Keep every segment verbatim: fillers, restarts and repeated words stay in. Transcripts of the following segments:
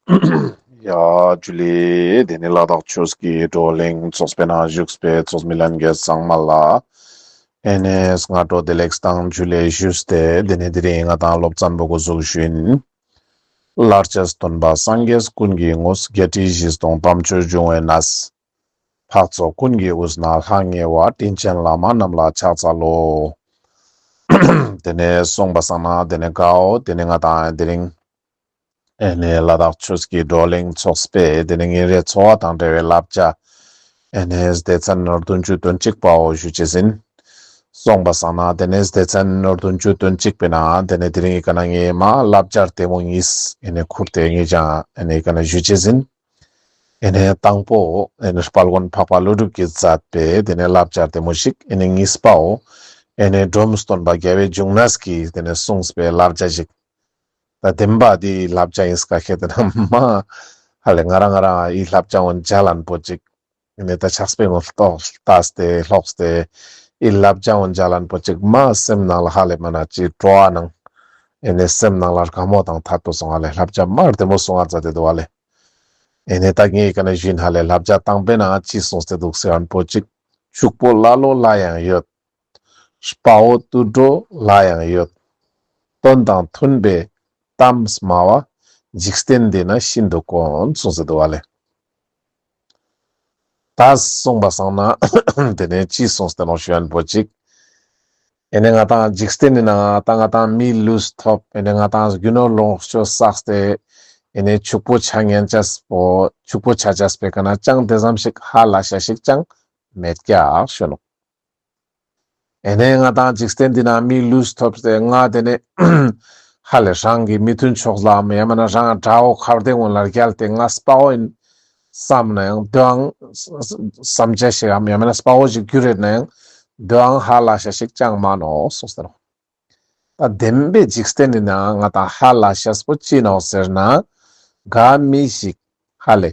ཡ་ཇུ་ལེ། དེ་ནེ་ལ་དྭགས་ཆོས་ཀྱི་བགྲོ་གླེང་ཚོགས་པའི་ནང་བཞུགས་པའི་ཚོགས་མི་ལྷན་རྒྱས་ཚང་མ་ལ་ཨེ་ནེ་སྔ་དྲོ་བདེ་ལེགས་དང་ཇུ་ལེ་ཞུས་ཏེ། དེ་ནེ་དེ་རིང་ང་དང་སློབ་ཚན་པོ་འགོ་འཛུགས་ཞུ་ཡིན། ལར་ཆ་སྟོན་པ་སངས་རྒྱས་ཀུན་གྱི་དངོས། བརྒྱད་ཁྲི་བཞི་སྟོང་དམ་ཆོས་འབྱུང་བའི་གནས། འཕགས་ཚོགས་ཀུན་གྱི་དབུས་ན་ལྷང་ངེ་བ། དྲིན་ཅན་བླ་མ་རྣམས་ལ་ཕྱག་འཚལ་ལོ། དེ་ནེ་སོང་པ་སང་ན་དེ་ནེ་གའོ་དེ་ནེ་ང་དང་དེ་རིང་ཨེ་ནེ་ལ་དྭགས་ཆོས་ཀྱི་བགྲོ་གླེང་ཚོགས་པའི་དེ་ནེ་ཉིན་རེའི་འཚོ་བ་དང་འབྲེལ་བའི་བསླབ་བྱ་ཨེ་ནེ་སྡེ་ཚན་བདུན་ཅུ་དོན་གཅིག་པའོ་ཞུ་ཅེས་ཡིན། སོང་པ་སང་ན་དེ་ནེ་སྡེ་ཚན་བདུན་ཅུ་དོན་གཅིག་པའི་ནང་དེ་ནེ་དེ་རིང་གི་ཀ་ནེ་ངས་མ་བསླབ་བྱ་ལྟད་མོ་གཉིས་ཨེ་ནེ་ཁུར་ཏེ་ངས་ཀྱང་ཨེ་ནེ་ཀ་ནེ་ཞུ་ཅེས་ཡིན། ཨེ་ནེ་དང་པོ་ཨེ་ནེ་དཔལ་མགོན་འཕགས་པ་ཀླུ་སྒྲུབ་ཀྱིས་མཛད་པའི་དེ་ནེ་བསླབ་བྱ་ལྟད་མོ་ཞིག་ཨེ་ནེ་གཉིས་པའོ་ཨེ་ནེ་འབྲོམ་སྟོན་པ་རྒྱལ་བའི་འབྱུང་གནས་ཀྱིས་དེ་ནེ་གསུངས་པའི་བསླབ་བྱ་ཞིག་ད་བདེན་པ་དེའི་བསླབ་བྱ་ཡིན་ཀ་ཁེ་དེ་ན་མ་ཧ་ལེ་ང་རང་ང་རང་ཨི་བསླབ་བྱ་འོན་མཇལ་ལན་པོ་ཅིག་ཨེ་ནེ་ད་ཕྱག་དཔེ་ངོ་ལྟོགས་ལྟས་ཏེ་ལྷོགས་ཏེ་ཨི་བསླབ་བྱ་འོན་མཇལ་ལན་པོ་ཅིག་མ་སེམས་ནང་ལ་ཧ་ལེ་མ་ན་ཅི་སྤྲོ་བ་ནང་ཨེ་ནེ་སེམས་ནང་ལ་དགའ་མོ་དང་ཐད་པོ་སོང་ཧ་ལེ་བསླབ་བྱ་མ་བདེ་མོ་གསུང་ང་མཛད་དེ་འདུག་ཧ་ལེ། ཨེ་ནེ་ད་ངས་ཀ་ནེ་ཞུ་ཡིན་ཧ་ལེ་བསླབ་བྱ་དང་པོའི་ནང་ཅི་གསུངས་ཏེ་འདུག་ཟེར་ན་པོ་ཅིག་ཕྱུག་པོ་ཀླ་ཀློ་ལ་ཡང་ཡོད། དཔའ་བོ་དུད་འགྲོ་ལ་ཡང་ཡོད། དོན་དང་མཐུན་པའི་གཏམ་སྨྲ་བ། འཇིག་རྟེན་འདི་ན་ཤིན་ཏུ་དཀོན། གསུངས་ཏེ་འདུག་ཧ་ལེ། ད་གསུངས་པ་སང་ན་དེ་ནེ་ཅི་གསུངས་ཏེ་ནོག་ཞུ་ཡིན་པོ་ཅིག་ཨེ་ནེ་ང་དང་འཇིག་རྟེན་ནི་ནང་ད་ང་དང་མི་ལུས་ཐོབ་ཨེ་ནེ་ང་དང་རྒྱུ་ནོར་ལོངས་སྤྱོད་བསགས་ཏེ་ཨེ་ནེ་ཕྱུག་པོ་ཆ་ཉན་ཅེས་པོ་ཕྱུག་པོ་ཆ་ཅེས་པའི་ཀ་ནེ་ཅང་དེ་ཙམ་ཞིག་ཧ་ལས་ཤེས་ཤིག་ཅང་མེད་ཀྱག་ཞུ་ནོག་ཨེ་ནེ་ང་དང་འཇིག་རྟེན་འདི་ན་མི་ལུས་ཐོབ་སྟེ་ང་དེ་ནེ་ཧ་ལས་རང་གི་མི་མཐུན་ཕྱོགས་ལ་ཡང་མེན་ན་རང་དགྲ་བོ་ཁ་བདེ་ངོ་ལ་རྒྱལ་ཏེ་ང་དཔའ་བོ་ཡིན་བསམ་ན་ཡང་དེའང་བསམ་བྱ་ཞིག་ཡང་མེན་ན་དཔའ་བོ་ཞིག་གྱུར་ཡོད་ན་ཡང་དེའང་ཧ་ལས་ཤེས་ཤིག་ཅང་མ་ནོག་གསུངས་ཏེ་ནོག་ད་བདེན་པའི་འཇིག་རྟེན་འདི་ན་ང་དང་ཧ་ལས་ཤེས་པོ་ཅི་ནོག་ཟེར་ན་ག་མི་ཞིག་ཧ་ལས་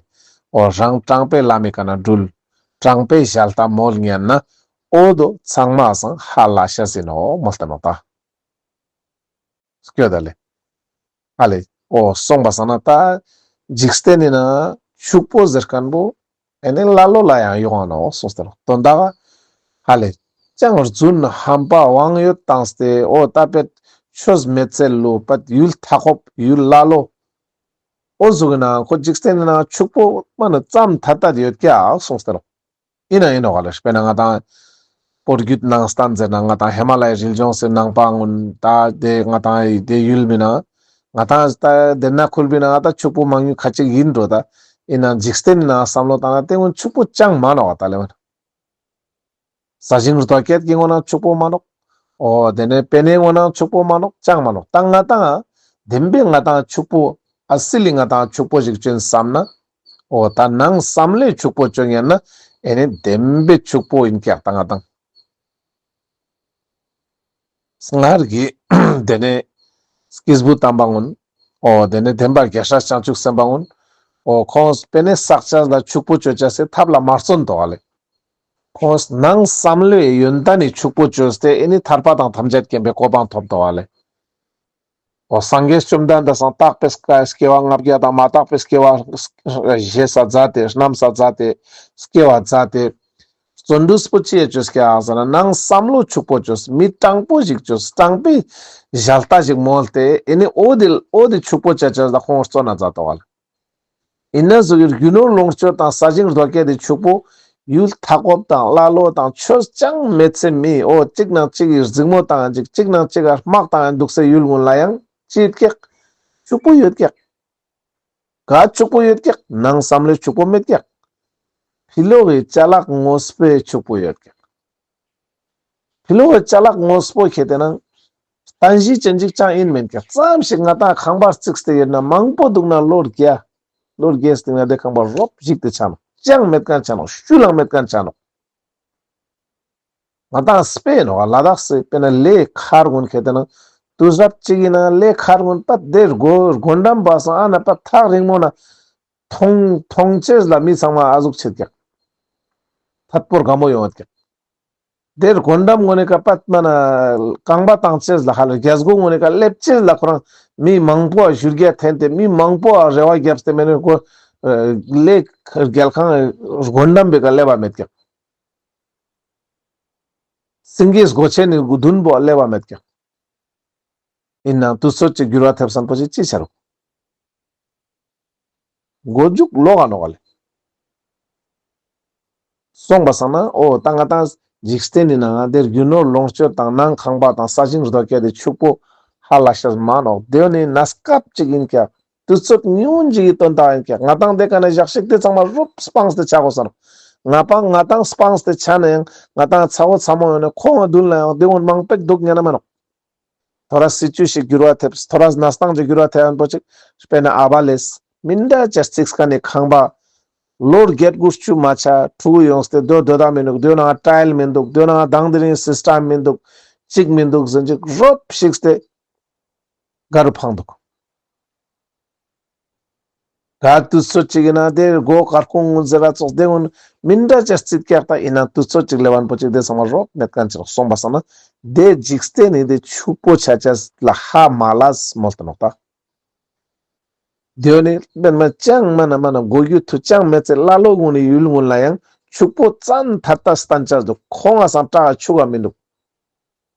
འོ་རང་དྲང་པོའི་ལམ་མི་ཀ་ནེ་འགྲུལ། དྲང་པོའི་ཞལ་ལྟ་མོལ་ཉན་ན་འོ་དོ་ཚང་མ་སང་ཧ་ལས་ཤེས་ཡིན་ནོག་མོལ་ཏེ་ནོག་ད། སྐྱོད་ད་ལེ། ཧ་ལས་འོ་སོང་པ་སང་ན་ད་འཇིག་རྟེན་ནི་ན་ཕྱུག་པོ་ཟེར་མཁན་པོ་ཨེ་ནེ་ཀླ་ཀློ་ལ་ཡང་ཡོང་ང་ནོག་གསུངས་ཏེ་ནོག་དོན་དག་ཧ་ལས་ཅང་རྫུན་ཧམ་པ་དབང་ཡོད་བཏང་སྟེ་འོ་ད་པད་ཆོས་མེད་ཚལ་ལུ་པད་ཡུལ་མཐའ་འཁོབ་ཡུལ་ཀླ་ཀློ་འོ་ཟུག་གི་ན་ཁོ་འཇིག་རྟེན་ནི་ན་ཕྱུག་པོ་མ་ནེ་ཙམ་ཐད་ད་ཡོད་ཀྱག་གསུངས་ཏེ་ནོག་ཡིན་ན་ཡིན་ནོག་ལེ། དཔེར་ན་ང་དང་པོ་རྒྱུད་ནང་བསྟན་ཟེར་ན་ང་དང་ཧི་མ་ལ་ཡའི་རི་ལྗོངས་སི་ནང་པ་ངུན་ད་དེ་ང་དང་དེ་ཡུལ་མི་ན་ང་དང་ད་དེ་ན་ཁུལ་མི་ན་ང་དང་ཕྱུག་པོ་མང་ཉུང་ཁ་ཅིག་ཡིན་འགྲོ་ད། ཡིན་ན་འཇིག་རྟེན་ནི་ན་བསམ་བློ་བཏང་ན་དེ་ངུན་ཕྱུག་པོ་ཅང་མ་ནོག་ད་ལེ་མ་ན། ས་ཞིང་རྡོ་སྐྱེད་ཀྱི་ངོ་ན་ཕྱུག་པོ་མ་ནོག་འོ་དེ་ནེ་པེ་ནེ་ངོ་ན་ཕྱུག་པོ་མ་ནོག་ཅང་མ་ནོག་ད་ང་དང་བདེན་པའི་ང་དང་ཕྱུག་པོ་ཨ་སི་ལི་ང་དང་ཕྱུག་པོ་ཞིག་ཅོ་ཡིན་བསམ་ན། འོ་ད་ནང་བསམ་བློའི་ཕྱུག་པོ་ཅོ་ཉན་ན་ཨེ་ནེ་བདེན་པའི་ཕྱུག་པོ་ཡིན་ཀྱག་ད་ང་དང་། སྔར་གྱི་དེ་ནེ་སྐྱེས་བུ་དམ་པ་ངུན། འོ་དེ་ནེ་བདེན་པ་རྒྱལ་སྲས་བྱང་ཆུབ་སེམས་དཔའ་ངུན། འོ་ཁོང་པེ་ནེ་བསགས་ཅེས་ལ་ཕྱུག་པོ་ཅོ་ཅེས་སི་ཐབས་ལ་མ་བརྩོན་ཏོག་ལེ། ཁོང་ནང་བསམ་བློའི་ཡོན་ཏན་ནི་ཕྱུག་པོ་ཅོས་ཏེ་ཨེ་ནེ་ཐར་པ་དང་ཐམས་ཅད་མཁྱེན་པའི་གོ་འཕང་ཐོབ་ཏོག་ལེ། འོ་སངས་རྒྱས་བཅོམ་ལྡན་འདས་སང་རྟག་པའི་སྐྱེ་བ་ལྔ་བརྒྱ་དང་མ་དག་པའི་སྐྱེ་བ་བཞེས་ས་མཛད་དེ་བསྣམས་ས་མཛད་དེ་སྐྱེ་བ་མཛད་དེ་བརྩོན་འགྲུས་པོ་ཅི་ཡ་ཅོས་ཀྱག་ཟེར་ན་ནང་བསམ་བློ་ཕྱུག་པོ་ཅོས་མི་དྲང་པོ་ཞིག་ཅོས་དྲང་པོའི་ཞལ་ལྟ་ཞིག་མོལ་ཏེ་ཨེ་ནེ་འོ་དེ་འོ་དེ་ཕྱུག་པོ་ཅོ་ཅེས་ལ་ཁོང་བརྩོན་ན་མཛད་ཏོག་ལེ། ཡིན་ན་ཟུག་གི་རྒྱུ་ནོར་ལོངས་སྤྱོད་དང་ས་ཞིང་རྡོ་སྐྱེད་དེ་ཕྱུག་པོ་ཡུལ་མཐའ་འཁོབ་དང་ཀླ་ཀློ་དང་ཆོས་ཅང་མེད་ཚེ་མི་འོ་གཅིག་ནང་གཅིག་གི་རྫིག་མོ་བཏང་ཅིག་གཅིག་ནང་གཅིག་ག་དམག་བཏང་འདུག་སའི་ཡུལ་ངུན་ལ་ཡང་ཅི་ཡོད་ཀྱག་ཕྱུག་པོ་ཡོད་ཀྱག་ག་ཕྱུག་པོ་ཡོད་ཀྱག་ནང་བསམ་བློའི་ཕྱུག་པོ་མེད་ཀྱག་ཕྱི་ལོགས་ཀྱི་ཅ་ལག་དངོས་པོའི་ཕྱུག་པོ་ཡོད་ཀྱག་ཕི་ལོགས་ཀྱི་ཅ་ལག་དངོས་པོ་ཁྱེར་ཏེ་ན་རྟེན་གཞི་ཅན་ཅིག་ཅང་ཡིན་མེད་ཀྱག་ཙམ་ཞིག་ང་དང་ཁང་པ་བརྩིགས་ཏེ་ཡོད་ན་མང་པོ་འདུག་ན་ལོ་བརྒྱ། ལོ་བརྒྱའི་སྟེང་ན་དེ་ཁང་པ་རོབ་ཞིག་ཏེ་ཆ་ནོག་ཅང་མེད་མཁན་ཆ་ནོག་ཤུལ་ལང་མེད་མཁན་ཆ་ནོག་ང་དང་དཔེ་ནོག་ལ་དྭགས་སི་དཔེར་ན་ལས་མཁར་ཀུན་ཁྱེར་ཏེ་ན་དུས་རབས་གཅིག་གི་ནང་ལས་མཁར་ཀུན་པད་དེ་སྒོ་སྒོ་འགྲམ་པ་སང་ཨ་ན་པད་ཐག་རིང་མོ་ན་མཐོང་མཐོང་ཅེས་ལ་མི་ཚང་མ་ཨ་ཟུག་ཆེད་ཀྱག་ཐད་པོར་དགའ་མོ་ཡོང་ཀྱག་དེར་སྒོ་འགྲམ་ངོ་ནེ་ཀ་པད་མ་ན་རྐང་པ་བཏང་ཅེས་ལ་ཧ་ལ་རྒྱ་སྒོ་ངོ་ནེ་ཀ་སླེབས་ཅེས་ལ་ཁོ་རང་ མི་མང་པོ་ཞུ་རྒྱ་འཐེན་ཏེ་མི་མང་པོ་རེ་བ་བརྒྱབ་སྟེ་མེན་ན་ཁོ་ལས་རྒྱལ་ཁང་སྒོ་འགྲམ་པེ་ཀ་སླེབས་པ་མེད་ཀྱག། སེང་གེའི་སྒོ་ཆེན་ནི་མདུན་པོ་སླེབས་པ་མེད་ཀྱག། ཨིན་ནའང་དུས་ཚོད་ཅིག་འགྱུར་བ་ཐེབས་སམ་པོ་ཅིག་ཅི་ཆ་རུག། མགོ་མཇུག་ལོག་ག་ནོག་ག་ལེ། སོང་པ་སང་ན་འོ་ད་ང་ཏང་འཇིག་རྟེན་ནི་ནང་ང་དེ་རྒྱུ་ནོར་ལོངས་སྤྱོད་དང་ནང་ཁང་པ་དང་ས་ཞིང་རྡོ་སྐྱེ་དེ་ཕྱུག་པོ་ཧ་ལས་ཤེས་མ་ནོག། དེ་ནི་གནས་སྐབས་ཅིག་ཨིན་ཀྱག། དུས་ཚོད་ཉུང་ངུན་ཅིག་གི་དོན་དག་ཨིན་ཀྱག། ང་ཏང་དེ་ཀ་ན་ཞག་ཞིག་དེ་ཚང་མ་རུབ་སྤངས་ཏེ་ཆ་དགོས་ས་ནོག། ང་པང་ང་ཏང་སྤངས་ཏེ་ཆ་ན་ཡང་ང་ཏང་ཚ་བོ་ཚ་མོ་ཡོང་ནས་ཁོང་མདུན་ལ་ཡང་དེ་ཀུན་མང་པོ་འདུག་ཉན་ན་མ་ནོག། ཐོ་རས་སྲིད་ཇུས་ཤིག་འགྱུར་བ་ཐེབས། ཐོ་རས་གནས་སྟངས་ཅིག་འགྱུར་བ་ཐེབས་ཡོང་པོ་ཅིག། དཔེར་ན་ཨ་བ་ལེས་མི་འདྲ་ཅིག་རྩིགས་ཁན་ནི་ཁང་པ་ལོ་བརྒྱད་དགུ་བཅུ་མ་ཆ་ཕྲུ་གུ་ཡོངས་ཏེ་དོ་དོ་ད་མི་འདུག། དོ་ནང་ཊའིལ་མི་འདུག། དོ་ནང་དང་དེ་རིང་སིས་ཊམ་མི་འདུག། ཅིག་མི་འདུག་ཟེར་ཅིག་རོབ་ཞིག་སྟེ་ག་རུ་འཕངས་འདུག། ག་དུས་ཚོད་ཅིག་ཨིན་ན་དེ་སྒོ་དཀར་ཁུང་ཀུན་ཟེར་ར་ཙོགས་དེ་ཀུན་མི་འདྲ་ཅིག་རྩིགས་ཀྱག། ད་ཨིན་ན་དུས་ཚོད་ཅིག་སླེབས་པ་ན་པོ་ཅིག་དེ་ཚང་མ་རོབ་མེད་ཁན་ཅིག་སོང་པ་སང་ན་དེ་འཇིག་རྟེན་ནི་དེ་ཕྱུག་པོ་ཆ་ཅེས་ལ་ཧ་མ་ལས་མོལ་ཏེ་ནོག་ད། དེ་ནི་དཔེར་ན་ཅང་མ་ན་མ་ན་མགོ་རྒྱུ་ཐུ་ཅང་མེད་ཚེ་ཀླ་ཀློ་ཀུན་ནི་ཡུལ་ཀུན་ལ་ཡང་ཕྱུག་པོ་ཙན་ཐ་ད་སྟན་ཅེས་འདུག། ཁོང་ང་སང་ཀྲག་ཕྱུག་ག་མི་འདུག།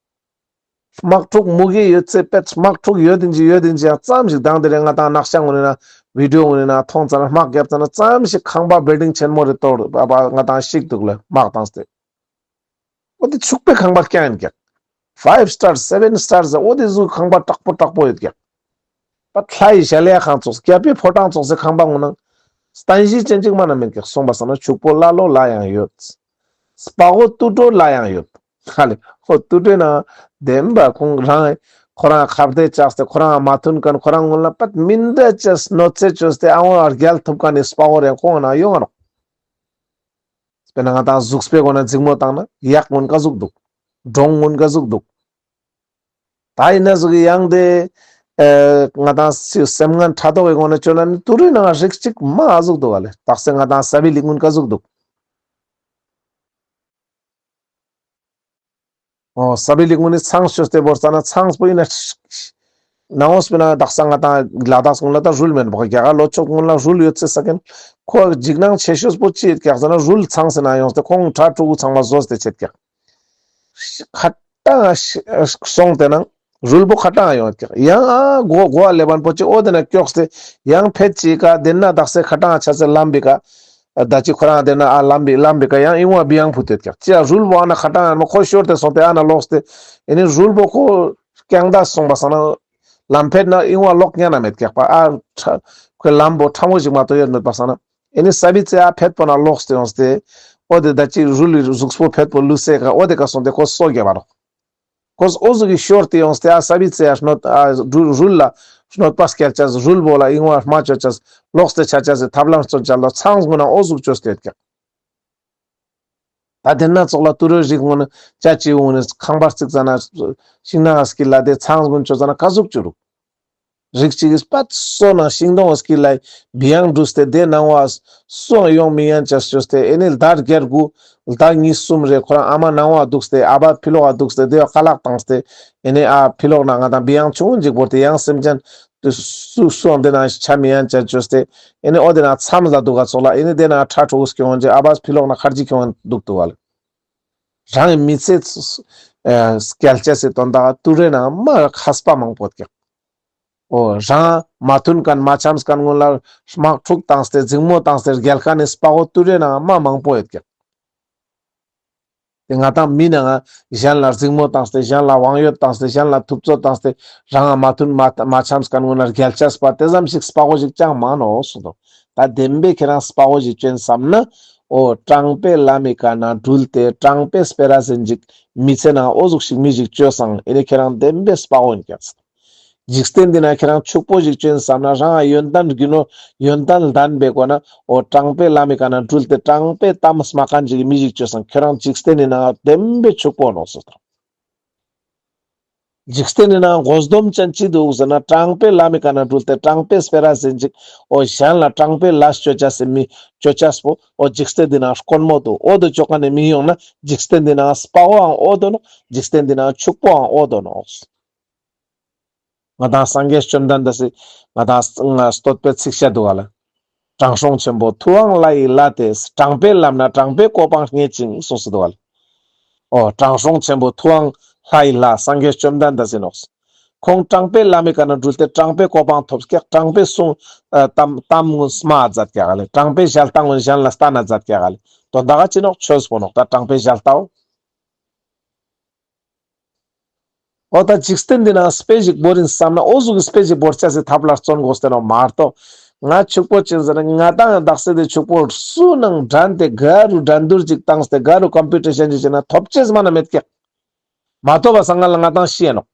དམག་འཁྲུག་མུ་གེ་ཡོད་ཚེ་པད་དམག་འཁྲུག་ཡོད་དེ་ཅི་ཡོད་དེ་ཅི་ཡང་ཙམ་ཞིག་དང་དེ་རིང་ང་ཏང་ནག་ཤ་ཀུན་ནི་ན་བི་ཌི་ཡོ་ཀུན་ནི་ན་མཐོང་ཙ་ན་དམག་རྒྱབ་ཙ་ན་ཙམ་ཞིག་ཁང་པ་བིལ་ཌིང་ཆེན་མོ་རེ་གཏོར་ང་ཏང་ཤིག་འདུག་ལེ་དམག་བཏང་སྟེ། འོ་དེ་ཕྱུག་པོའི་ཁང་པ་རྐྱང་ཨིན་ཀྱག། ཕའིབ་སི་ཊར་སེ་བེན་སི་ཊར་ཟེར་འོ་དེ་ཟུག་ཁང་པ་དྲག་པོ་དྲག་པོ་ཡོད་ཀྱག། པ་ལྷའི་གཞལ་ཡས་ཁང་ཙོགས་རྒྱལ་པོའི་ཕོ་བྲང་ཙོགས་སི་ཁང་པ་ཀུན་ནང་སྟན་གཞི་ཅན་ཅིག་མ་ན་མེད་ཀྱག། སོང་པ་སང་ན་ཕྱུག་པོ་ཀླ་ཀློ་ལ་ཡང་ཡོད། སྤ་གོ་དུད་འགྲོ་ལ་ཡང་ཡོད། ཧ་ལེ། ཁོ་དུད་འགྲོའི་ནང་བདེན་པ་ཁོང་རང་ཁོ་རང་ཁ་བདེ་ཆགས་ཏེ་ཁོ་རང་མ་མཐུན་ཁན་ཁོ་རང་ཀུན་ལ་པད་མི་འདྲ་ཅིག་གནོད་འཚེ་བཅོས་ཏེ་ཨ་བོ་རྒྱལ་ཐུབ་ཁན་ནི་སྤ་གོ་རེ་ཁོང་ན་ཡོང་ང་ནོག། དཔེར་ན་ང་ཏང་གཟུགས་པོའི་སྒོ་ནས་འཛིང་མོ་བཏང་ན་གཡག་ཀུན་ཀ་ཟུག་འདུག། འབྲོང་ཀུན་ཀ་ཟུག་འདུག། ད་ཨིན་ན་ཟུག་གི་ཡང་དེ་ཨེ་ང་ཏང་སེམས་ངན་ཕྲག་དོག་གི་སྒོ་ནས་བཅོས་ན་ནི་དུད་འགྲོའི་ནང་རིགས་གཅིག་མ་ཟུག་འདུག་ག་ལེ། དག་ས་ང་ཏང་ས་བི་ལིང་ཀུན་ཀ་ཟུག་འདུག། འོ་ས་བི་ལིང་ཀུན་ནི་ཚང་བཅོས་ཏེ་བོར་ཙ་ན་ཚང་པོ་ཨིན་ན་ནང་འོ་སྤེར་ན་དག་ས་ང་ཏང་ལ་དྭགས་ཀུན་ལ་ད་རུལ་མེན་པ་རྒྱ་གར་ལྷོ་ཕྱོགས་ཀུན་ལ་རུལ་ཡོད་ཚེ་ས་ཀན་ཁོ་འཇིགས་སྣང་ཆེ་ཤོས་པོ་ཅི་ཡོད་ཀྱག་ཟེར་ན་རུལ་ཚང་སེ་ན་ཡོངས་ཏེ་ཁོང་ཕྲུ་གུ་ཚང་མ་ཟོས་ཏེ་ཆད་ཀྱག། ཁ་ཏང་སོང་སྟེ་ནང་རུལ་པོ་ཁ་ཏང་ཡོང་ཀྱག། ཡང་ཨ་གོ་གོ་ཨ་ལེ་བན་པོ་ཅི་འོ་དེ་ན་ཀྱོགས་ཏེ་ཡང་ཕེད་ཅི་ཀ་དེ་ན་དག་ས་ཁ་ཏང་ཆ་སེ་ལམ་བི་ཀ་ད་ཅི་ཁོ་རང་དེ་ན་ཨ་ལམ་བི་ལམ་བི་ཀ་ཡང་ཨིན་བ་བི་ཡང་ཕུད་དེ་ཀྱག། ཅི་ཨ་རུལ་པོ་ཨ་ན་ཁ་ཏང་ཡང་མ་ཁོ་ཤོར་ཏེ་སོང་སྟེ་ཨ་ན་ལོགས་ཏེ་ཨེ་ནི་རུལ་པོ་ཁོ་རྐྱང་ད་སོང་པ་སང་ན་ལམ་ཕེད་ན་ཨིན་བ་ལོག་ཉན་ན་མེད་ཀྱག་པ། ཨ་ཁོའི་ལམ་པོ་ཕྲ་མོ་ཞིག་མ་གཏོགས་ཡོད་མེད་པ་སང་ན། ཨེ་ནི་ས་བི་ཙེ་ཨ་ཕེད་པོ་ན་ལོགས་ཏེ་ཡོངས་ཏེ། འོ་དེ་ད་ཅི་རུལ་ལི་གཟུགས་པོ་ཕེད་པོ་ལུས་སེ་ཀ་འོ་དེ་ཀ་སོང་སྟེ་ཁོ་སོ་རྒྱབ་པ་རོག། ཁོ་འོ་ཟུག་གི་ཤོར་ཏེ་ཡོངས་ཏེ་ཨ་ས་བི་ཙེ་ཨ་གནོད་ཨ་རུལ་རུལ་ལ་གནོད་པ་སྐྱལ་ཅེས་རུལ་པོ་ལ་ཨིན་བ་མ་བཅོ་ཅེས་ལོགས་ཏེ་ཆ་ཅེས་སི་ཐབས་ལམ་སྟོན་ཅེས་ལ་ཚང་ཀུན་ན་འོ་ཟུག་བཅོས་ཏེ་ཡོད་ཀྱག། ད་དེ་ན་ཙོགས་ལ་དུད་འགྲོའི་རིགས་ཀུན་ནི་ཅ་ཅི་ཀུན་ནི་ཁང་པ་རྩིག་ཙ་ན་ཤིང་ནགས་སྐྱིལ་ལ་དེ་ཚང་ཀུན་བཅོ་ཙ་ན་ཀ་ཟུག་བཅོ་རུག། རིགས་གཅིག་གིས་པད་སོ་ན་ཤིང་སྡོང་སྐྱིལ་ལ་བི་ཡང་འདྲུས་ཏེ་དེ་ནང་བ་སུའང་ཡོང་མི་ཉན་ཅེས་བཅོས་ཏེ་ཨེ་ནི་ཟླ་བརྒྱད་དགུ་ཟླ་གཉིས་གསུམ་རེ་ཁོ་རང་ཨ་མ་ནང་བ་འདུག་སྟེ་ཨ་བ་ཕི་ལོག་ག་འདུག་སྟེ་དེ་བ་ཁ་ལག་བཏང་སྟེ་ཨེ་ནི་ཨ་ཕི་ལོག་ན་ང་དང་བི་ཡང་ཆུང་ངུ་ཅིག་བོར་ཏེ་ཡང་སེམས་ཅན་དེ་སུ་སུའང་དེ་ནང་ཆ་མི་ཉན་ཅེས་བཅོས་ཏེ་ཨེ་ནི་འོ་དེ་ནང་མཚམས་ལ་འདུག་ག་ཙོགས་ལ་ཨེ་ནི་དེ་ནང་ཁྲ་ཁྲོ་བོ་སྐྱོང་ཅེས་ཨ་བ་ཕི་ལོག་ན་ཁར་ཇི་སྐྱོང་འདུག་འདུག་ག་ལེ། རང་གི་མི་ཚེ་སྐྱལ་ཅེས་སི་དོན་དག་དུད་འགྲོའི་ནང་མ་མཁས་པ་མང་པོ་ཡོད་ཀྱག། འོ་རང་མ་མཐུན་མཁན་མ་འཆམས་མཁན་ཀུན་ལ་དམག་འཁྲུག་བཏང་སྟེ་འཛིང་མོ་བཏང་སྟེ་རྒྱལ་ཁ་ནི་སྤ་གོ་དུད་འགྲོའི་ནང་མ་མང་པོ་ཡོད་ཀྱག། དེ་ང་དང་མི་ནང་གཞན་ལ་འཛིང་མོ་བཏང་སྟེ་གཞན་ལ་དབང་ཡོད་བཏང་སྟེ་གཞན་ལ་ཐུབ་ཚོད་བཏང་སྟེ་རང་མ་མཐུན་མ་མ་འཆམས་མཁན་ཀུན་ལ་རྒྱལ་ཅེས་པ་དེ་ཙམ་ཞིག་སྤ་གོ་ཞིག་ཅང་མ་ནོག་གསུངས་འདུག། ད་བདེན་པའི་ཁྱེད་རང་སྤ་གོ་ཞིག་བཅོ་ཡིན་བསམ་ན། འོ་དྲང་པོའི་ལམ་མི་ཀ་ན་དྲུལ་ཏེ་དྲང་པོའི་སྤེ་ར་ཟིན་ཅིག་མི་ཚེ་ནང་འོ་ཟུག་ཞིག་མི་ཞིག་བཅོས་སང་ཨེ་ནི་ཁྱེད་རང་བདེན་པའི་སྤ་གོ་ཡིན་ཀྱག། འཇིག་རྟེན་འདི་ན་ཁྱེད་རང་ཕྱུག་པོ་ཞིག་བཅོ་ཡིན་བསམ་ན་རང་ཡོན་ཏན་རྒྱུ་ནོར་ཡོན་ཏན་ལྡན་པའི་སྒོ་ན་འོ་དྲང་པོའི་ལམ་མི་ཀ་ན་དྲུལ་ཏེ་དྲང་པོའི་གཏམ་སྨྲ་མཁན་ཅིག་མི་ཞིག་བཅོས་སང་ཁྱེད་རང་འཇིག་རྟེན་འདི་ན་བདེན་པའི་ཕྱུག་པོ་ནོག་གསུངས་འདུག། འཇིག་རྟེན་ནི་ནང་དགོས་སྡོམ་ཅན་ཅི་འདུག་ཟེར་ན་དྲང་པོའི་ལམ་མི་ཀ་ན་དྲུལ་ཏེ་དྲང་པོའི་སྤེ་ར་ཟིན་ཅིག། འོ་གཞན་ལ་དྲང་པོའི་ལས་བཅོ་ཅེས་སི་མི་བཅོ་ཅེས་པོ་འོ་འཇིག་རྟེན་འདི་ནང་དཀོན་མོ་འདུག། འོ་དོ་བཅོ་མཁན་ནི་མི་ཡོང་ན་འཇིག་རྟེན་འདི་ནང་སྤ་གོའང་འོ་དོ་ནོག། འཇིག་རྟེན་འདི་ནང་ཕྱུག་པོའང་འོ་དོ་ནོག། ང་དང་སངས་རྒྱས་བཅོམ་ལྡན་འདས་སི་ང་དང་ང་བསྟོད་པའི་ཚིག་ཤད་འདུག་ག་ལེ། དྲང་སྲོང་ཆེན་པོ་ཐུབ་དབང་ལྷ་ཡི་ལྷ་དེས། དྲང་པོའི་ལམ་ན་དྲང་པོའི་གོ་འཕང་རྙེད་ཅིང་གསུངས་སུ་འདུག་ག་ལེ། ཨོ་དྲང་སྲོང་ཆེན་པོ་ཐུབ་དབང་ལྷ་ཡི་ལྷ་སངས་རྒྱས་བཅོམ་ལྡན་འདས་ཡིན་ནོག། ཁོང་དྲང་པོའི་ལམ་མི་ཀ་ན་འགྲུལ་ཏེ་དྲང་པོའི་གོ་འཕང་ཐོབ་ཀྱག། དྲང་པོའི་གསུང་ཨ་གཏམ་གཏམ་སྨྲ་མཛད་ཀྱག་ལེ། དྲང་པོའི་ཞལ་ལྟ་ངོ་གཞན་ལ་སྟན་ན་མཛད་ཀྱག་ལེ། དོན་དག་ཅི་ནོག། ཆོས་པོ་ནོག། ད་དྲང་པོའི་ཞལ་ལྟའོ། འོ་ད་འཇིག་རྟེན་འདི་ན་དཔེ་ཞིག་བོར་ཡིན་བསམ་ན་འོ་ཟུག་གི་དཔེ་ཞིག་བོར་ཆ་སི་ཐབས་ལ་བརྩོན་དགོས་ཏེ་ནོག་མ་གཏོགས། ང་ཕྱུག་པོ་ཅན་ཟེར་ན་ང་དང་དག་ས་དེ་ཕྱུག་པོ་སུ་ནང་འགྲན་ཏེ་ག་རུ་འགྲན་བསྡུར་ཅིག་བཏང་སྟེ་ག་རུ་ཀམ་པི་ཊི་ཤན་ཅིག་བྱས་ན་ཐོབ་ཅེས་མ་ན་མེད་ཀྱག། མ་ཐོབ་པ་སང་ང་ལ་ང་དང་ཤི་ཡ་ནོག།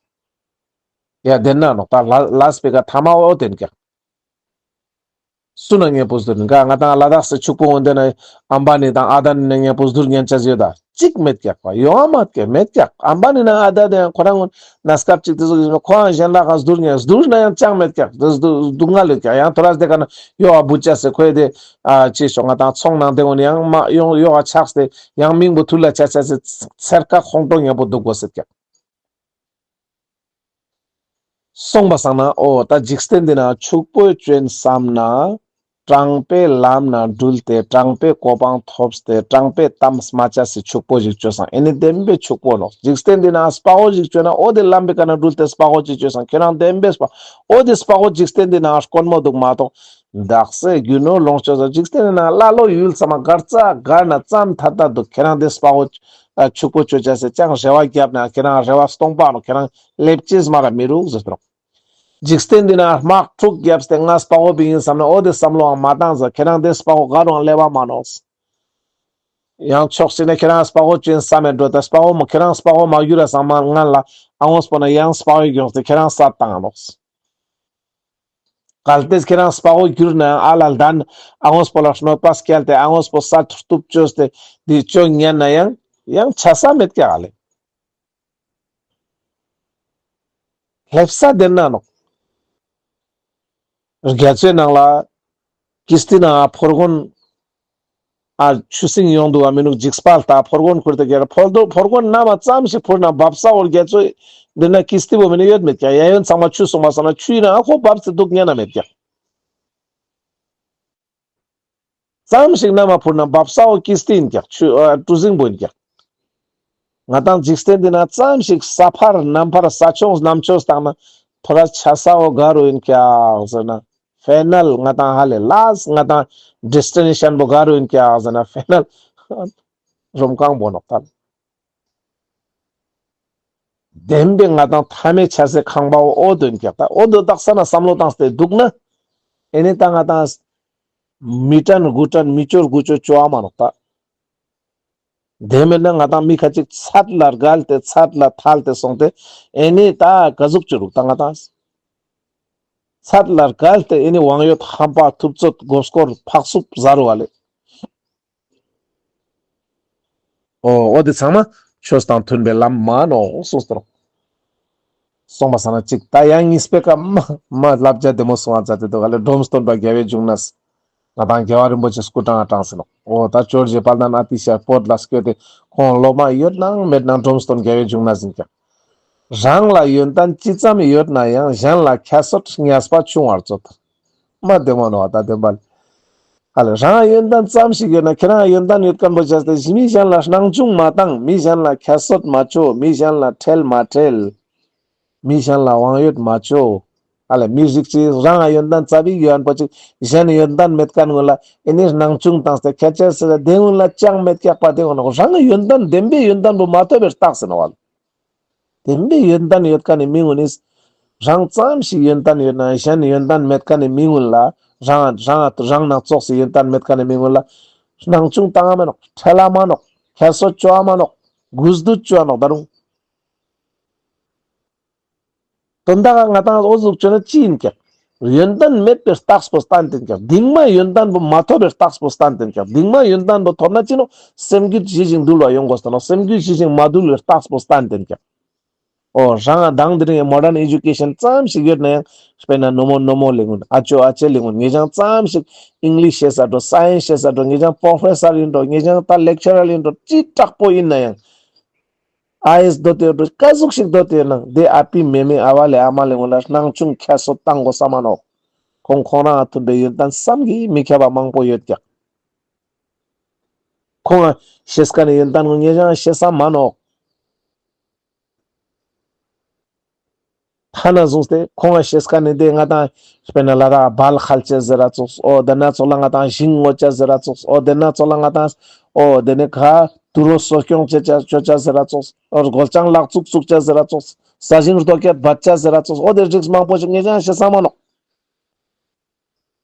ཡ་དེན་ན་ནོག། ད་ལ་ལས་པེ་ཀ་ཐ་མ་འོ་དེན་ཀྱག། སུ་ན་ངེ་པོ་སྡུར་ནི་ག་ང་དང་ལ་དྭགས་སི་ཕྱུག་པོ་འོན་ཏེ་ན་ཨམ་བ་ནི་དང་ཨ་དཱ་ནི་ན་ངེ་པོ་སྡུར་ཉན་ཆ་ཡོད་ད། ཅིག་མེད་ཀྱག་པ། ཡོང་ང་མ་ཀྱག་མེད་ཀྱག། ཨམ་བ་ནི་ན་ཨ་དཱ་དེ་ཁོ་རང་ན་སྐབས་ཅིག་དེ་ཟུག་ཡིན་ཁོ་རང་གཞན་ལ་ག་སྡུར་ཉན་སྡུར་ན་ཡང་ཅང་མེད་ཀྱག། དེ་སྡུག་སྡུག་བསྔལ་ཡོད་ཀྱག། ཡང་ཐོ་རས་དེ་ཀ་ན་ཡོ་ཨ་བུ་ཅ་སེ་ཁོས་དེ་ཨ་ཅི་ཤོག་ང་དང་ཚོང་ནང་དེ་འོན་ཡང་མ་ཡོང་ཡོ་ཨ་ཆགས་ཏེ་ཡང་མིང་པོ་ཐུར་ལ་ཆ་ཆ་སེ་ཚེར་ཀ་ཁོང་ཁྲོ་ཉམ་པོ་སྡུག་དགོས་སེ་ཀྱག། སོང་པ་སང་ན་འོ་ད་འཇིག་རྟེན་འདི་ན་ཕྱུག་པོ་ཅོ་ཡིན་བསམ་ན་དྲང་པོའི་ལམ་ན་འགྲུལ་ཏེ་དྲང་པོའི་གོ་འཕང་ཐོབ་སྟེ་དྲང་པོའི་གཏམ་སྨྲ་ཅེས་སི་ཕྱུག་པོ་ཞིག་ཅོས་སང་ཨེ་ནི་བདེན་པའི་ཕྱུག་པོ་ནོག། འཇིག་རྟེན་འདི་ན་དཔའ་བོ་ཞིག་ཅོས་ན་འོ་དེ་ལམ་པོའི་ཀ་ན་འགྲུལ་ཏེ་དཔའ་བོ་ཅིག་ཅོས་སང་ཁྱེད་རང་བདེན་པའི་དཔའ་འོ་དེ་དཔའ་བོ་འཇིག་རྟེན་འདི་ན་དཀོན་མོ་འདུག་མ་གཏོགས། དག་ས་རྒྱུ་ནོར་ལོངས་སྤྱོད་ས་འཇིག་རྟེན་ནི་ནང་ཀླ་ཀློ་ཡུལ་ཚང་མ་གར་ཙ་གར་ན་ཙམ་ཐ་ཐ་འདུག། ཁྱེད་རང་དེ་དཔའ་བོ་ཨ་ཕྱུག་པོ་ཅོ་ཅེས་སི་ཅང་རེ་བ་བརྒྱབ་ན་ཁྱེད་རང་རེ་བ་སྟོང་པ་ནོག། ཁྱེད་རང་ལེབ་ཅེས་མ་ར་མི་རུག་ཟེར་ཏེ་ནོག། འཇིག་རྟེན་འདི་ན་དམག་འཁྲུག་བརྒྱབ་སྟེ་ང་དཔའ་བོ་བི་ཡིན་བསམ་ན་འོ་དེ་བསམ་བློའང་མ་བཏང་ཟེར། ཁྱེད་རང་དེ་དཔའ་བོ་ག་རུའང་ལེབ་བ་མ་ནོག། ཡང་ཕྱོགས་གཅིག་ནས་ཁྱེད་རང་དཔའ་བོ་ཅོ་ཡིན་བསམ་མེད་འགྲོ་ད་དཔའ་བོ་མོ་ཁྱེད་རང་དཔའ་བོ་མ་གྱུར་ར་སང་མ་ང་ལ་ཨ་ངོས་པོ་ན་ཡང་དཔའ་བོ་གྱོངས་ཏེ་ཁྱེད་རང་སད་བཏང་ནོག། གལ་ཏེ་ཁྱེད་རང་དཔའ་བོ་གྱུར་ན་ཨ་ལ་ལྡན་ཨ་ངོས་པོ་ལ་གནོད་པ་སྐྱལ་ཏེ་ཨ་ངོས་པོ་ས་ཐུར་ཐུབ་བཅོས་ཏེ་འདི་བཅོ་ཉན་ན་ཡང་ཡང་ཆ་ས་མེད་ཀྱག་ཨ་ལེ། ལེབ་ས་དེན་ན་ནོག། རྒྱ་མཚོའི་ནང་ལ་ཀིས་ཏི་ནང་ཕོར་གོན་ཨ་ཆུ་སྲིན་ཡོང་འདུག་ག་མི་ནུག་འཇིགས་པ་ལྟ་ཕོར་གོན་ཁུར་ཏེ་གྱེར་ཕོར་དོ་ཕོར་གོན་ན་མ་ཙམ་ཞིག་ཕུར་ན་བབས་ས་འོ་རྒྱ་མཚོ་འདི་ན་ཀིས་ཏི་བོ་མི་ནི་ཡོད་མེད་ཀྱག། ཡ་ཡོན་ཚང་མ་ཆུ་སོང་མ་སོང་ན་ཆུའི་ནང་ཁོ་བབས་ཏེ་འདུག་ཉན་ན་མེད་ཀྱག། ཙམ་ཞིག་ན་མ་ཕུར་ན་བབས་ས་འོ་ཀིས་ཏི་ཡིན་ཀྱག། ཆུ་ཨ་གྲུ་གཟིངས་པོ་ཡིན་ཀྱག། ང་དང་འཇིག་རྟེན་འདི་ན་ཙམ་ཞིག་ས་ཕར་ནམ་ཕར་ས་ཆུང་གནམ་ཆུང་བཏང་ན་ཐོ་རས་ཆ་ས་འོ་ག་རུ་ཡིན་ཀྱག་ཟེར་ན་ཕའི་ནལ་ང་དང་ཧ་ལས་ལཱསྚ་ང་དང་ཌེས་ཊི་ནེ་ཤན་པོ་ག་རུ་ཡིན་ཀྱག་ཟེར་ན་ཕའི་ནལ་རུམ་ཁང་པོ་ནོག་ད། བདེན་པའི་ང་དང་མཐའ་མའི་ཆ་སའི་ཁང་པ་འོ་དོན་ཀྱག་ད། འོ་དོ་དག་ས་ན་བསམ་བློ་བཏང་སྟེ་འདུག་ན་ཨེ་ནི་ད་ང་དང་མི་དྲན་དགུ་དྲན་མི་ཅོ་དགུ་ཅོ་ཅོ་ཨ་མ་ནོག་ད། དེ་མེད་ན་ང་དང་མི་ཁ་ཅིག་ཚད་ལ་བརྒལ་ཏེ་ཚད་ལ་ཐལ་ཏེ་སོང་སྟེ་ཨེ་ནི་ད་ག་ཟུག་ཅོ་རུག་ད་ང་དང་ཚད་ལ་བརྒལ་ཏེ་ཨེ་ནི་དབང་ཡོད་ཧམ་པ་ཐུབ་ཚོད་མགོ་སྐོར་ཕག་སུབ་ཟ་རུ་བ་ལེ། འོ་འོ་དེ་ཚང་མ་ཆོས་དང་མཐུན་པའི་ལམ་མ་ནོག་གསུངས་ཏེ་ནོག། སོང་པ་སང་ན་ཅིག་ད་ཡང་གཉིས་པའི་ཀ་མ་མ་བསླབ་བྱ་བདེ་མོ་གསུང་བ་མཛད་དེ་འདུག་ག་ལེ། འབྲོམ་སྟོན་པ་རྒྱལ་བའི་འབྱུང་གནས་ང་དང་རྒྱལ་བ་རིན་པོ་ཆེ་སྐུ་དྲང་ང་དྲངས་སེ་ནོག། འོ་ད་ཇོར་ཇི་དཔལ་ལྡན་ཨ་ཏི་ཤ་བོད་ལ་སྐྱོད་དེ་ཁོང་སློབ་མ་ཡོད་ནང་མེད་ནང་འབྲོམ་སྟོན་རྒྱལ་བའི་འབྱུང་གནས་ཡིན་ཀྱག། རང་ལ་ཡོན་ཏན་ཅི་ཙམ་ཡོད་ན་ཡང་གཞན་ལ་ཁྱད་གསོད་བརྙས་པ་ཆུང་བར་མཛོད། མ་བདེ་མོ་ནོག་ད་བདེན་པ་ལེ། ཨ་ལེ་རང་ཡོན་ཏན་ཙམ་ཞིག་ཡོད་ན་ཁྱེད་རང་ཡོན་ཏན་ཡོད་མཁན་པོ་བྱས་ཏེ་མི་གཞན་ལ་སྣང་ཆུང་མ་བཏང་། མི་གཞན་ལ་ཁྱད་གསོད་མ་བཅོ། མི་གཞན་ལ་ཁྲེལ་མ་ཁྲེལ། མི་གཞན་ལ་དབང་ཡོད་མ་བཅོ། ཨ་ལེ་མི་རིགས་ཅིག་རང་ཡོན་ཏན་ཙ་པིག་ཡོད་མཁན་པོ་ཅིག་གཞན་ཡོན་ཏན་མེད་མཁན་ཀུན་ལ་ཨེ་ནི་སྣང་ཆུང་བཏང་སྟེ་ཁྱད་ཆོས་ཟེར་ཏེ་དེ་ཀུན་ལ་ཅང་མེད་ཀྱག་པ། དེ་ཀུན་ནོག་རང་ཡོན་ཏན་བདེན་པའི་ཡོན་ཏན་པོ་མ་ཐོབ་པའི་རྟགས་ཟེར་ནོག་བ་ལེ། བདེན་པའི་ཡོན་ཏན་ཡོད་མཁན་ནི་མི་ཀུན་ནི་རང་ཙམ་ཞིག་ཡོན་ཏན་ཡོད་ན་གཞན་ཡོན་ཏན་མེད་མཁན་ནི་མི་ཀུན་ལ་རང་རང་རང་ནང་ཙོགས་སི་ཡོན་ཏན་མེད་མཁན་ནི་མི་ཀུན་ལ་སྣང་ཆུང་བཏང་ང་མ་ནོག། ཁྲེལ་ལ་མ་ནོག། ཁྱད་གསོད་བཅོ་ཨ་མ་ནོག། གུས་འདུད་བཅོ་ཨ་ནོག་ད་རུང་། དོན་དག་ང་དང་འོ་ཟུག་བཅོས་ན་ཅི་ཡིན་ཀྱག། ཡོན་ཏན་མེད་པའི་རྟགས་པོ་བསྟན་ཏེན་ཀྱག། གདིང་མ་ཡོན་ཏན་པོ་མ་ཐོབ་པའི་རྟགས་པོ་བསྟན་ཏེན་ཀྱག། གདིང་མ་ཡོན་ཏན་པོ་ཐོབ་ན་ཅི་ནོག། སེམས་རྒྱུད་ཞི་ཞིང་དུལ་བ་ཡོང་དགོས་ཏེ་ནོག། སེམས་རྒྱུད་ཞི་ཞིང་མ་དུལ་བའི་རྟགས་པོ་བསྟན་ཏེན་ཀྱག། འོ་རང་ང་དང་དེ་རིང་མོ་ཌརན་ཨེ་ཇུ་ཀེ་ཤན་ཙམ་ཞིག་ཡོད་ན་ཡང་དཔེར་ན་ནོ་མོ་ནོ་མོ་ལེ་ཀུན་ཨ་ཅོ་ཨ་ཅེ་ལེ་ཀུན་ངེ་ཅང་ཙམ་ཞིག་ཨིང་ལིཤ་ཤེས་ས་འགྲོ་སའེན་སི་ཤེས་ས་འགྲོ་ངེ་ཅང་པྲོ་ཕེ་སར་ཡིན་འགྲོ་ངེ་ཅང་ད་ལེག་ཅ་རར་ཡིན་འགྲོ་ཅི་དྲག་པོ་ཡིན་ན་ཡང་། ཨ་ཡེས་འདོད་དེ་ཡོད་འགྲོ། ཀ་ཟུག་ཞིག་འདོད་དེ་ཡོད་ནའང་དེ་ཨ་པི་མེ་མེ་ཨ་བ་ལེ་ཨ་མ་ལེ་ངོ་ལ་སྣང་ཆུང་ཁྱད་གསོད་བཏང་དགོས་ས་མ་ནོག། ཁོང་ཁོང་རང་ང་མཐུན་པའི་ཡོན་ཏན་བསམ་གྱིས་མི་ཁྱབ་པ་མང་པོ་ཡོད་ཀྱག། ཁོང་ང་ཤེས་ཁན་ནི་ཡོན་ཏན་ངོ་ངེ་ཅང་ཤེས་ས་མ་ནོག། ཐ་ན་བཟུང་སྟེ་ཁོང་ང་ཤེས་ཁན་ནི་དེ་ང་དང་དཔེར་ན་ལ་དྭགས་སྦལ་ཁལ་ཅེས་ཟེར་ར་ཙོགས། འོ་དེ་ན་ཙོགས་ལ་ང་དང་ཞིང་རྔོ་ཅེས་ཟེར་ར་ཙོགས། འོ་དེ་ན་ཙོགས་ལ་ང་དང་འོ་དེ་ནི་ག་དུད་འགྲོ་གསོ་སྐྱོང་ཅེས་ཅོ་ཅེས་ཟེར་ར་ཙོགས། འོ་སྒོ་ལྕང་ལག་བཙུགས་བཙུགས་ཅེས་ཟེར་ར་ཙོགས། ས་ཞིང་རྡོ་སྐྱེད་འབད་ཅེས་ཟེར་ར་ཙོགས། འོ་དེ་རིགས་མང་པོ་ཞིག་ངེ་ཅང་ཤེས་ས་མ་ནོག།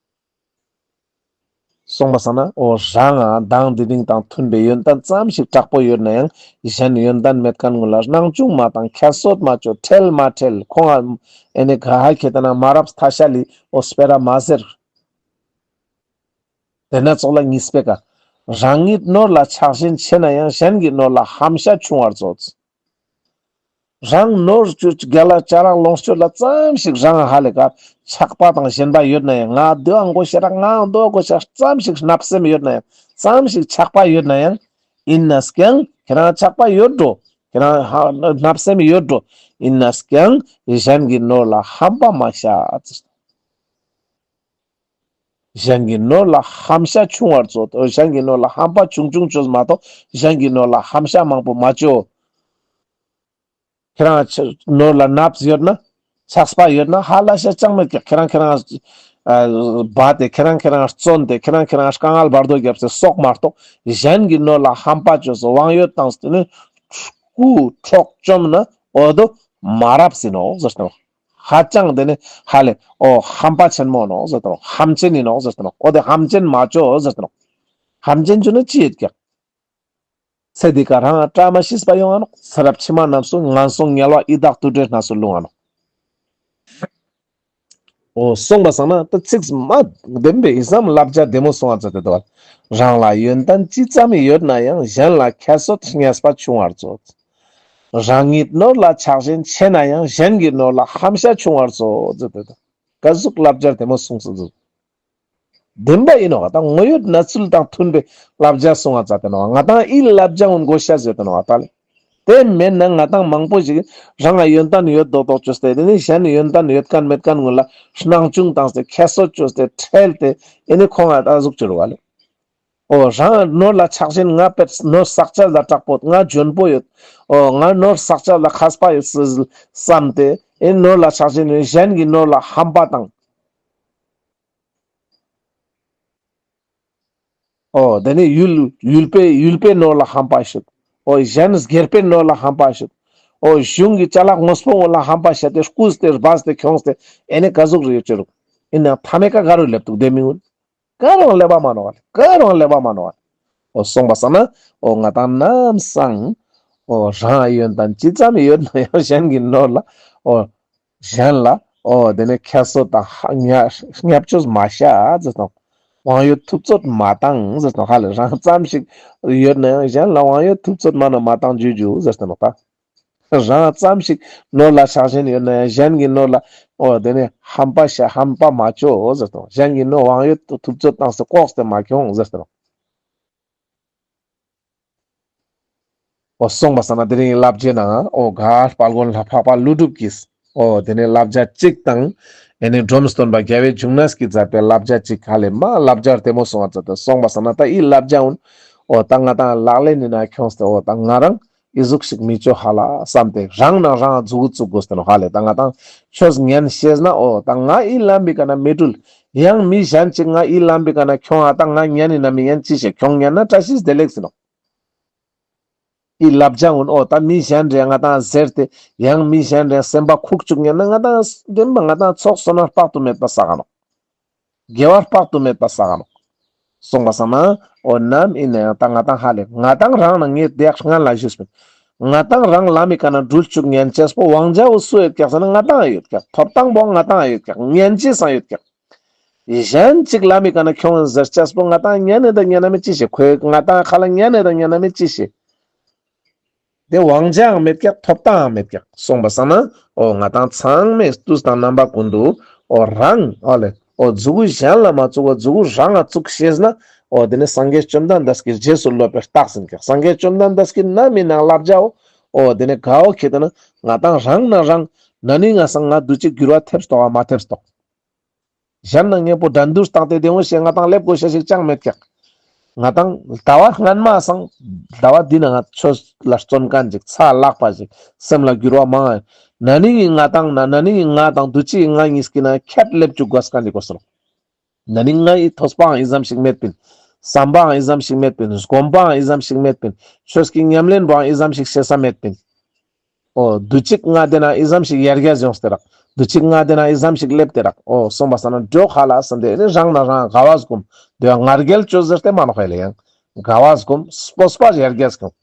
སོང་པ་སང་ན་འོ་རང་ང་དང་དེ་རིང་དང་མཐུན་པའི་ཡོན་ཏན་ཙམ་ཞིག་དྲག་པོ་ཡོད་ནའང་གཞན་ཡོན་ཏན་མེད་ཁན་ངོ་ལ་སྣང་ཆུང་མ་བཏང་། ཁྱད་གསོད་མ་ཅོ། ཁྲེལ་མ་ཁྲེལ། ཁོང་ང་ཨེ་ནི་ག་ཧ་ཁེ་ཏེ་ན་མ་རབས་ཐ་ཤལ་ལི་འོ་སྤེ་ར་མ་ཟེར། དེ་ན་ཙོགས་ལ་གཉིས་པའི་ཀ་རང་ཉིད་ནོར་ལ་ཆགས་ཞེན་ཆེ་ནའང་གཞན་གྱི་ནོར་ལ་ཧམ་ཤ་ཆུང་བར་མཛོད། རང་ནོར་ཅོ་རྒྱལ་ལ་ཅ་ལག་ལོངས་སྤྱོད་ལ་ཙམ་ཞིག་རང་ཧ་ལས་ཀ་ཆགས་པ་དང་ཞེན་པ་ཡོད་ནའང་ང་དེ་བ་མགོ་ཤེས་ར་ང་དོ་མགོ་ཤེས་ཙམ་ཞིག་བརྣབ་སེམས་ཡོད་ནའང་ཙམ་ཞིག་ཆགས་པ་ཡོད་ནའང་ཨིན་ནའང་ཁྱེ་རང་ཆགས་པ་ཡོད་འགྲོ། ཁྱེ་རང་ཧ་བརྣབ་སེམས་ཡོད་འགྲོ། ཨིན་ནའང་གཞན་གྱི་ནོར་ལ་ཧམ་པ་མ་ཤ། གཞན་གྱི་ནོར་ལ་ཧམ་ཤ་ཆུང་བར་མཛོད། འོ་གཞན་གྱི་ནོར་ལ་ཧམ་པ་ཆུང་ཆུང་ཅོས་མ་གཏོགས་གཞན་གྱི་ནོར་ལ་ཧམ་ཤ་མང་པོ་མ་ཅོ། ཁྱེ་རང་ཆ་ནོར་ལ་བརྣབས་ཡོད་ན་ཆགས་པ་ཡོད་ན་ཧ་ལས་ཤེས་ཅང་མེད་ཀྱག། ཁྱེ་རང་ཁྱེ་རང་ཨ་བ་ཏེ་ཁྱེ་རང་ཁྱེ་རང་བཙོན་ཏེ་ཁྱེ་རང་ཁྱེ་རང་དཀའ་ངལ་བར་དོ་རྒྱབ་སྟེ་སོག་མ་གཏོགས་གཞན་གྱི་ནོར་ལ་ཧམ་པ་ཅོས་སོ་དབང་ཡོད་བཏང་སྟེ་ནི་རྐུ་འཕྲོག་བཅོམ་ན་འོ་དོ་མ་རབས་ཨིན་ནོག་ཟེར་ཏེ་ནོག། ཧ་ཅང་དེ་ནི་ཧ་ལས་འོ་ཧམ་པ་ཆེན་མོ་ནོག་ཟེར་ཏེ་ནོག། ཧམ་ཆེན་ཨིན་ནོག་ཟེར་ཏེ་ནོག། འོ་དེ་ཧམ་ཆེན་མ་ཅོ་ཟེར་ཏེ་ནོག། ཧམ་ཆེན་ཅོས་ན་ཅི་ཡོད་ཀྱག། ཚེ་འདི་ཀ་རང་བཀྲ་མ་ཤིས་པ་ཡོང་ང་ནོག། ཚེ་རབས་ཕྱི་མ་རྣམས་སུ་ངན་སོང་དམྱལ་བ་ཡི་དྭགས་དུད་འགྲོའི་གནས་སུ་ལྷུང་ང་ནོག། འོ་སོང་པ་སང་ན་ད་ཚིགས་མ་བདེན་པའི་ཨི་ཙམ་བསླབ་བྱ་བདེ་མོ་གསུང་ང་མཛད་དེ་འདུག་པ། རང་ལ་ཡོན་ཏན་ཅི་ཙམ་ཡོད་ནའང་གཞན་ལ་ཁྱད་གསོད་བརྙས་པ་ཆུང་བར་མཛོད། རང་ཉིད་ནོར་ལ་ཆགས་ཞེན་ཆེ་ནའང་གཞན་གྱི་ནོར་ལ་ཧམ་ཤ་ཆུང་བར་མཛོད་ཟེར་ཏེ་འདུག། ཀ་ཟུག་བསླབ་བྱ་བདེ་མོ་གསུངས་སོ་ཟེར། བདེན་པ་ཨིན་ནོག། ད་དངོས་ཡོད་གནས་ཚུལ་དང་མཐུན་པའི་བསླབ་བྱ་གསུང་ང་མཛད་དེ་ནོག། ང་དང་ཨི་བསླབ་བྱ་འོ་དགོས་ཤེས་ཡོད་དེ་ནོག་ད་ལེ། དེ་མེན་ན་ང་དང་མང་པོ་ཞིག་རང་ང་ཡོན་ཏན་ཡོད་མདོག་མདོག་ཅོས་ཏེ་དེ་ནི་གཞན་ཡོན་ཏན་ཡོད་ཁན་མེད་ཁན་ངོ་ལ་སྣང་ཆུང་བཏང་སྟེ་ཁྱད་གསོད་ཅོས་ཏེ་ཁྲེལ་ཏེ་ཨེ་ནི་ཁོང་ང་ད་ཟུག་ཅོ་རུ་བ་ལེ། འོ་རང་ནོར་ལ་ཆགས་ཞེན་ང་དཔེ་ནོར་བསགས་ཅེས་ལ་དྲག་པོ་ང་འཇོན་པོ་ཡོད། འོ་ང་ནོར་བསགས་ཅེས་ལ་མཁས་པ་ཡོད་བསམ་སྟེ་ཨེ་ནོར་ལ་ཆགས་ཞེན་ཡོད་གཞན་གྱི་ནོར་ལ་ཧམ་པ་བཏང་། འོ་དེ་ནི་ཡུལ་ཡུལ་པའི་ཡུལ་པའི་ནོར་ལ་ཧམ་པ་ཤོད། འོ་གཞན་སྒེར་པའི་ནོར་ལ་ཧམ་པ་ཤོད། འོ་གཞུང་གི་ཅ་ལག་དངོས་པོ་ངོ་ལ་ཧམ་པ་ཤོད་དེ་རྐུས་ཏེ་སྦས་ཏེ་ཁྱོངས་ཏེ་ཨེ་ནི་ཀ་ཟུག་རེ་ཡོད་ཅེ་རུག། ཨིན་ནའང་མཐའ་མའི་ཀ་ག་རུ་ལེབ་དུག་དེ་མི་འུན། ག་རུའང་ལེབ་བ་མ་ནོག་ལེ། ག་རུའང་ལེབ་བ་མ་ནོག་ལེ། འོ་སོང་པ་སང་ན་འོ་ང་དང་ནམ་སང་འོ་རང་ཡོན་ཏན་ཅི་ཙམ་ཡོད་ནའང་གཞན་གྱི་ནོར་ལ་འོ་གཞན་ལ་འོ་དེ་ནི་ཁྱད་གསོད་དང་བརྙས་བཅོས་མ་ཤ་ཟེར་དང་། དབང་ཡོད་ཐུབ་ཚོད་མ་བཏང་ཟེར་དང་། ཧ་ལས་རང་ཙམ་ཞིག་ཡོད་ནའང་གཞན་ལ་དབང་ཡོད་ཐུབ་ཚོད་མ་ན་མ་བཏང་ཇུ་ཇུ་ཟེར་དང་ནོག་ད། རང་ཙམ་ཞིག་ནོར་ལ་ཆགས་ཞེན་ཡོད་ན་ཡང་གཞན་གྱི་ནོར་ལ་འོ་དེ་ནི་ཧམ་པ་ཤ་ཧམ་པ་མ་ཅོ་ཟེར་དང་། གཞན་གྱི་ནོར་དབང་ཡོད་ཐུབ་ཚོད་བཏང་སྟེ་ལྐོག་སྟེ་མ་ཁྱོང་ཟེར་དང་། འོ་སོང་པ་སང་ན་དེ་རིང་བསླབ་བྱའི་ནང་འོ་ག་དཔལ་མགོན་ལྷ་འཕགས་པ་ཀླུ་སྒྲུབ་ཀྱིས་འོ་དེ་ནི་བསླབ་བྱ་གཅིག་དང་ཨེ་ནི་འབྲོམ་སྟོན་པ་རྒྱལ་བའི་འབྱུང་གནས་ཀྱིས་མཛད་པའི་བསླབ་བྱ་གཅིག་ཧ་ལས་མ་བསླབ་བྱ་བདེ་མོ་གསུང་བ་མཛད་དེ། སོང་པ་སང་ན་ད་ཨི་བསླབ་བྱ་འུན་འོ་ད་ང་དང་ལག་ལེན་ནི་ན་ཁྱོངས་ཏེ་འོ་ད་ང་རང་ཨི་ཟུག་ཞིག་མི་ཅོ་ཧ་ལ་བསམ་སྟེ་རང་ནང་རང་མཛུ་གུ་བཙུགས་དགོས་ཏེ་ནོག་ཧ་ལས། ད་ང་དང་ཆོས་ཉན་ཤེས་ན་འོ་ད་ང་ཨི་ལམ་པི་ཀ་ན་མི་འགྲུལ། ཡང་མི་གཞན་ཅིག་ང་ཨི་ལམ་པི་ཀ་ན་ཁྱོང་ཨ་ད་ང་ཉན་ནི་ན་མི་ཉན་ཅི་ཤེས། ཁྱོང་ཉན་ན་བཀྲ་ཤིས་བདེ་ལེགས་ཟེར་ནོག། ཨི་བསླབ་བྱ་འུན་འོ་ད་མི་གཞན་རེ་ང་དང་ཟེར་ཏེ་ཡང་མི་གཞན་རེ་སེམས་པ་ཁུག་བཅུག་ཉན་ན་ང་དང་བདེན་པ་ང་དང་ཚོགས་བསོད་ནམས་དཔག་ཏུ་མེད་པ་བསགས་ནོག། དགེ་བ་དཔག་ཏུ་མེད་པ་བསགས་ནོག། སོང་པ་སང་ན་འོ་ནམ་ཨིན་ནའང་ད་ང་དང་ཧ་ལས་ང་དང་རང་ན་ངས་དེ་ཡག་སྔན་ལ་ཞུས་པིན། ང་དང་རང་ལམ་མི་ཀ་ན་འགྲུལ་བཅུག་ཉན་ཅེས་པོ་དབང་ཆ་བོ་སུ་ཡོད་ཀྱག་ཟེར་ན་ང་དང་ཡོད་ཀྱག། ཐོབ་ཐང་པོ་ང་དང་ཡོད་ཀྱག། ཉན་ཅེས་སང་ཡོད་ཀྱག། གཞན་ཅིག་ལམ་མི་ཀ་ན་ཁྱོང་ཟེར་ཅེས་པོ་ང་དང་ཉན་ནི་ད་ཉན་ན་མི་ཅི་ཤེས། ཁོས་ང་དང་ཁ་ལ་ཉན་ནི་ད་ཉན་ན་མི་ཅི་ཤེས། དེ་དབང་ཆའང་མེད་ཀྱག། ཐོབ་ཐང་ཡང་མེད་ཀྱག། སོང་པ་སང་ན་འོ་ང་དང་ཚང་མས་དུས་དང་རྣམ་པ་ཀུན་ཏུ་འོ་རང་འོ་ལེ་འོ་མཛུ་གུ་གཞན་ལ་མ་བཙུགས་པ་མཛུ་གུ་རང་ང་བཙུགས་ཤེས་ན་འོ་དེ་ནི་སངས་རྒྱས་བཅོམ་ལྡན་འདས་ཀྱི་རྗེས་སུ་སློབ་པའི་རྟགས་ཡིན་ཀྱག། སངས་རྒྱས་བཅོམ་ལྡན་འདས་ཀྱི་ནམ་ཨིན་ནའང་བསླབ་བྱའོ་ འོ་དེ་ནས་ག་བོ་ཁེ་ཏེ་ན་ང་ཏང་རང་ན་རང་ན་ནིང་ང་སང་ང་དུས་ཅིག་འགྱུར་བ་ཐེབས་ཏོག་མ་ཐེབས་ཏོག་གཞན་ན་ངན་པོ་འགྲན་བསྡུར་བཏང་སྟེ་དེ་འོ་ཞེས་ང་ཏང་སླེབས་དགོས་ཤེས་ཤིག་ཅང་མེད་ཀྱག་ང་ཏང་ཟླ་བ་སྔན་མ་སང་ཟླ་བ་འདི་ན་ང་ཆོས་ལ་བརྩོན་མཁན་ཅིག་ཚ་ལག་པ་ཅིག་སེམས་ལ་འགྱུར་བ་མང་ང་། ན་ནིང་གི་ང་ཏང་ན་ན་ནིང་གི་ང་དང་དུས་ཅིག་ང་གཉིས་ཀྱི་ན་ཁྱད་སླེབས་བཅུག་དགོས་མཁན་ཅིག་གོ་སོང་། ན་ནིང་ང་ཡི་ཐོས་པའང་ཨི་ཙམ་ཞིག་མེད་པིན། བསམ་པའང་ཨི་ཙམ་ཞིག་མེད་པིན། སྒོམ་པའང་ཨི་ཙམ་ཞིག་མེད་པིན། ཆོས་ཀྱི་ཉམས་ལེན་པའང་ཨི་ཙམ་ཞིག་ཤེས་ས་མེད་པིན། འོ་དུས་ཅིག་ང་དེ་ན་ཨི་ཙམ་ཞིག་ཡར་རྒྱས་ཡོངས་ཏེ་རག་དུས་ཅིག་ང་དེ་ན་ཨི་ཙམ་ཞིག་སླེབས་ཏེ་རག་འོ་སོང་པ་ས་ན་འགྲོ་ཁ་ལ་སམ་དེ་ནི་རང་ན་རང་དགའ་བ་སྒོམ། དེ་བ་ང་རྒྱལ་བཅོས་ཟེར་ཏེ་མ་ནོག་ཧེ་ལེ་ཡང་དགའ་བ་སྒོམ་སྤོབས་པ་ཡར་རྒྱས་སྒོམ།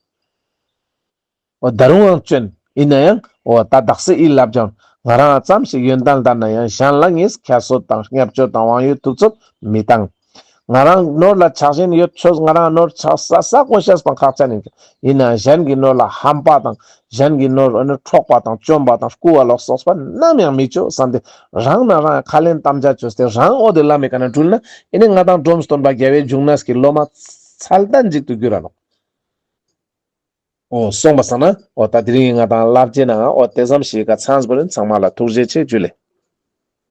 འོ་ད་རུང་ཡང་བཅོན། ཡིན་ན་ཡང་འོ་ད་དག་སེ་ཨི་ལབ་ཀྱང་ང་རང་ཙམ་ཞིག་ཡོན་ཏན་ལྡན་ན་ཡང་གཞན་ལ་ངས་ཁྱད་གསོད་དང་བརྙས་བཅོས་དང་དབང་ཡོད་ཐུབ་ཚོད་མི་བཏང་། ང་རང་ནོར་ལ་ཆགས་ཞེན་ཡོད་ཆོས་ང་རང་ནོར་ཆགས་ས་ས་གོ་ཤེས་པ་ཁག་ཅན་ཡིན་ཀྱང་ཡིན་ན་གཞན་གྱི་ནོར་ལ་ཧམ་པ་དང་གཞན་གྱི་ནོར་ཨ་ནི་འཕྲོག་པ་དང་བཅོམ་པ་དང་རྐུ་བ་ལོག་སོགས་པ་ནམ་ཡང་མི་བཅོ་བསམ་སྟེ་རང་ན་རང་ཁ་ལེན་དམ་བཅའ་བཅོས་ཏེ་རང་འོ་དེ་ལམ་མི་ཀ་ན་འགྲུལ་ན་ཨེ་ནི་ང་དང་འབྲོམ་སྟོན་པ་རྒྱལ་བའི་འབྱུང་གནས་ཀྱི་སློབ་མ་ཚད་ལྡན་ཅིག་ཏུ་འགྱུར་ར་ནོག་འོ་སོང་པ་སང་ན་འོ་ད་དེ་རིང་ང་དང་བསླབ་བྱའི་ནང་འོ་དེ་ཙམ་ཞིག་ག་ཚང་བོ་རིན་ཚང་མ་ལ་ཐུགས་རྗེ་ཆེ་ཇུ་ལེ།